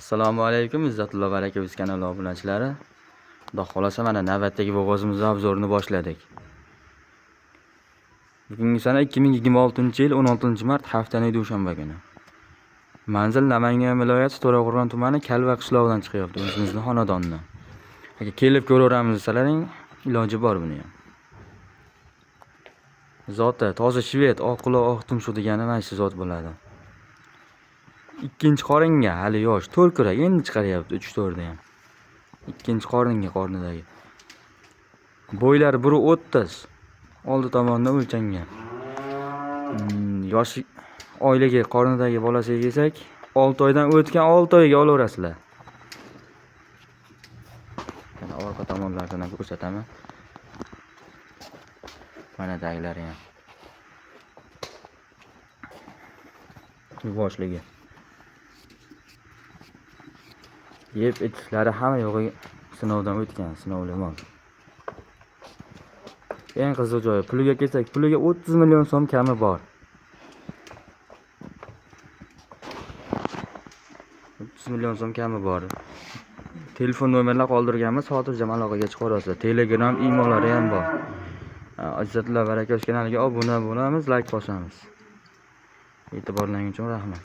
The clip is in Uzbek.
Assalomu alaykum, Izzatullo Barakovich kanali obunachilari. Xudo xolasa, mana navbatdagi bo'g'ozimizni obzorini boshladik. Bugungi sana 2026-yil 16-mart, haftaning dushanba kuni. Manzil Namangan viloyati To'raqo'rg'on tumani Kalva qishlog'idan chiqyapti o'zimizni xonadonni. Aka, kelib ko'raveramiz desalaring, iloji bor buni ham. Zoti toza shved, oq quloq, oq tumshuq degani mana shu zot bo'ladi. Ikkinchi qoringa, hali yosh, to'rt kurak endi chiqaryapti, 3-4 ham. Ikkinchi qoringa, qornidagi. Bo'ylari 1.30, oldi tomondan o'lchangan. Yoshi oyligi qornidagi bolasiga kelsak, 6 oydan o'tgan, 6 oyga olaverasizlar. Mana orqa tomonlarini ham ko'rsataman. Mana tagilari ham. Yuvoshligi. Yeb ichishlari hamma yo'g'i sinovdan o'tgan, sinovli mol. Eng qiziq joyi, puliga kelsak, puliga 30 million so'm kami bor. 30 million so'm kami bor. Telefon nomerlar qoldirganmiz, xotirjam aloqaga chiqaverasizlar. Telegram, imolari ham bor. Izzatullo Barakovich kanaliga obuna bo'lamiz, like bosamiz. E'tiborlaringiz uchun rahmat.